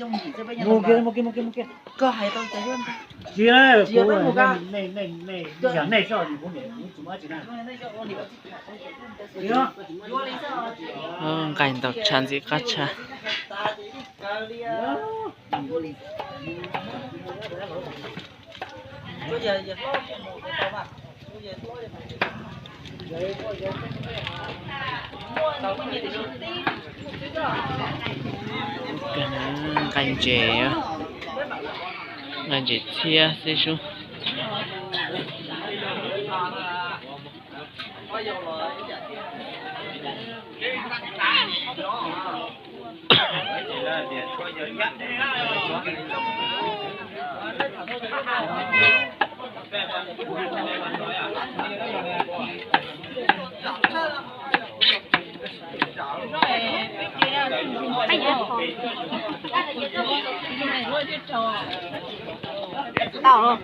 Mus kiag, mus kiag, mus kiag, mus kiag. Tsis, nej, nej, nej, nej, nej, nej, nej, nej, nej, nej, nej, nej, nqaij ntau tshaj, ntxim qab tshaj. Nqaij ntses, nqaij ntses txhiab xwb sub. Tau.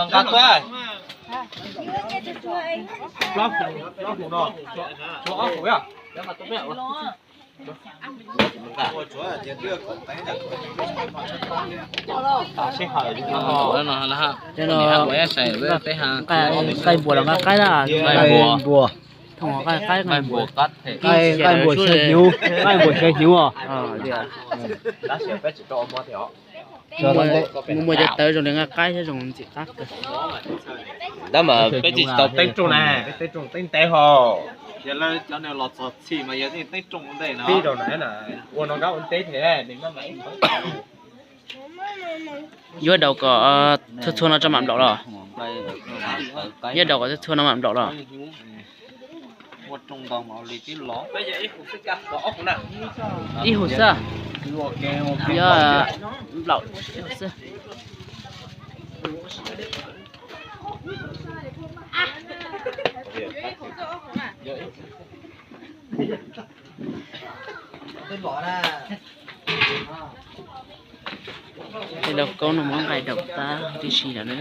Nqa tuaj. Plaub hau no, tshuav ob hau yom. Nqaij npua los nqaij qaib na? Nqaij npua. Nqaij npua xyaw hnyuv, nqaij npua xyaw hnyuv os. Muaj cov tawv zoo li nqaij qaib thiab zoo ntxim qab kawg. Tab mas peb tsis tau teeb rooj na, peb teeb rooj teeb ntev hos. Yog lawv cov niag los txog txhij mas yog teeb rooj ua ntej no. Ua no nkab ua ntej thiab. Yuav daus kom txhua txhua no tso mam nplaum los? Yuav daus kom txhua txhua no mam nplaum los? Ib hus xwb. Yog nplaum ib hus xwb. Tej lauj kaub no muab nqaij daus tag tib si lawm na.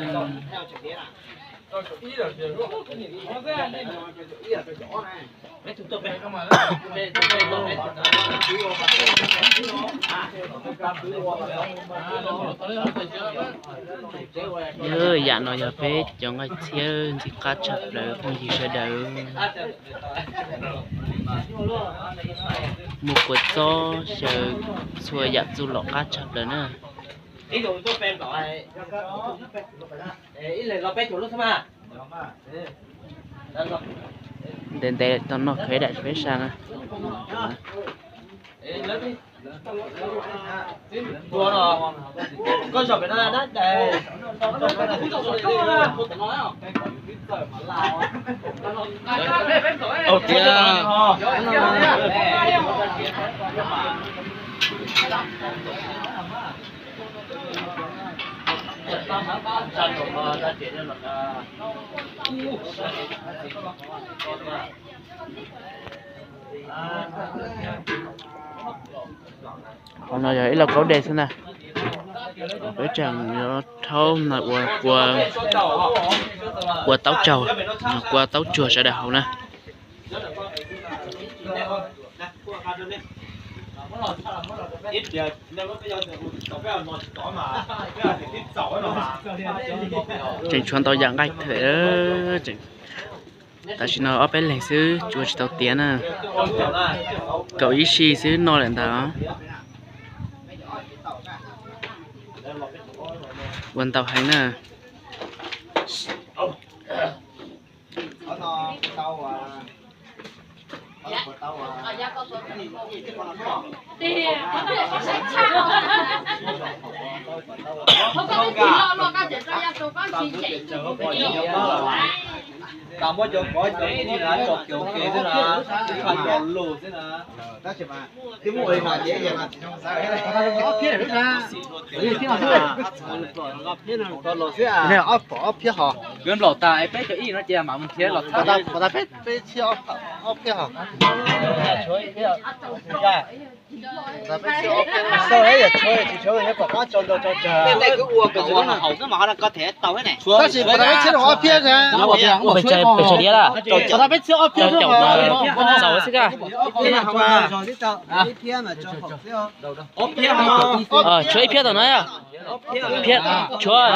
Yam no yog peb cov nqaij txhiab ntxim qab tshaj plaws phooj ywg sawv daws. Muaj kua txob xyaw, txhua yam txuj lom qab tshaj plaws na. Ntev ntev tau noj khav daim peb sab na. Qhov no yog ib lauj kaub dej xwb na. Peb tseem yuav rhaub ua kua taub tsaug, kua taub tsuag sawv daws haus na. Tseem tshuav ntau yam nqaij thiab. Tam sim no ob peb leeg xwb, tsuas tsis tau tiav na. Kaum ib si xwb noj lawm ntag. Ua ntau heev na. Tau muab cov pov cov ib na tso kiag ua ke xwb na, ib qho cov lus xwb na. Tab sis mas twb muaj ua li no ces yeej mas tsis zoo xav. Ob pom ob phiab hos. Yuav nplaum tas es peb cov ib no ces mam mus nrhiav los txog. Pom tas peb, peb txhiab ob phiab hos. Xav yam tshuav tsis tshuav pom qab tso ntau tso tsawg. Tab sis pom tas peb txhiab ob phiab. Pes tsawg diab lawm? Pom tas peb txhiab ob phiab xwb. Txaus xwb koj. Tshuav ib phiab tom no yog. Phiab tshuav,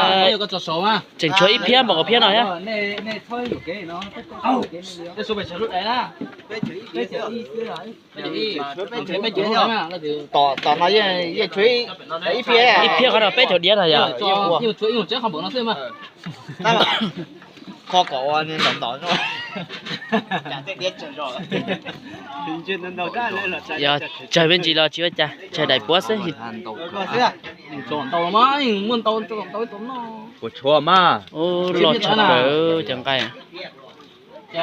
tseem tshuav ib phiab npaum nkaus phiab no thiab. Tom no yeej tshuav ib phiab, ib phiab qhov no peb caug diab ntag yog. Qhov kom ua ntom ntom. Yog tsawg me ntsis los tsis ua cas, tsawg daim puab xwb. Puas tshuav mas. Ub, loj tshaj plaws cov nqaij. Ob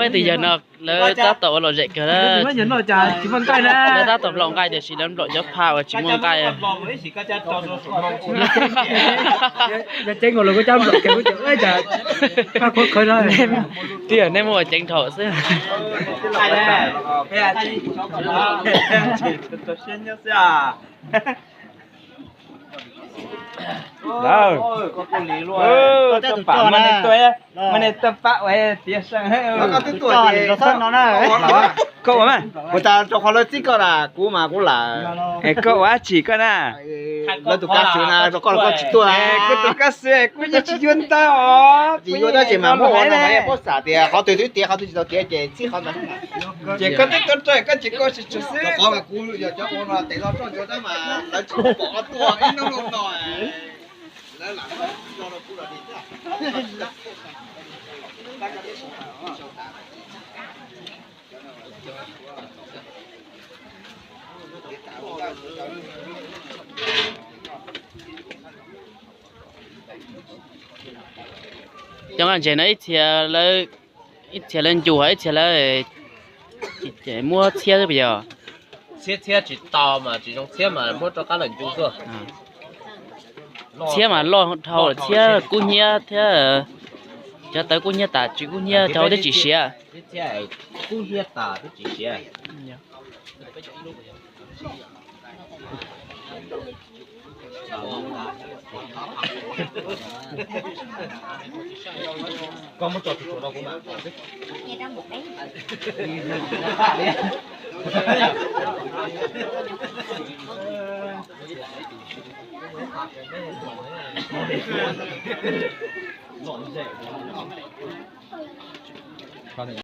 peb tug yawg no lawv tab tom ua lom zem kawg na. Lawv tab tom nplaum nqaij tiam sis lawv nplaum cov phaj uas tsis muaj nqaij. Tiam nej muab ua ceev dhau xwb. Koj ua mas, kuv tas rau qhov lawv txib koj na, kuv mas kuv lawm. Koj ua dab tsi koj na? Lawv tus kab xwb na, rau koj los koj tsis tuaj. Kuv tus kab xwb kuv yeej tsis yuav ntau os. Tsis yuav tab sis mas muab ua no mas muab xam tias qhov twg twb tiav, qhov twg tsis tau tiav ces txib qhov ntawd. Ces koj twb tuaj tso koj tsis koj tsis tshwm xwb. Qhov mas kuv yog cov ua no tes los roj ntsuag tab mas lawv tsis pom qhov tuaj ib hnub no. Cov nqaij ntses no ib txhia lawv, ib txhia lawv ncu, ib txhia lawv muab txhiab xwb puas yog? Txhiab, txhiab tsis tau mas tsis zoo txhiab mas muab rov qab los ncu xwb. Txhiab mas loj dhau, txhiab kub hnyiab thiab, cov tawv kub hnyiab tas tsis kub hnyiab dhau thiab tsis siav. Kub hnyiab tas thiab tsis siav.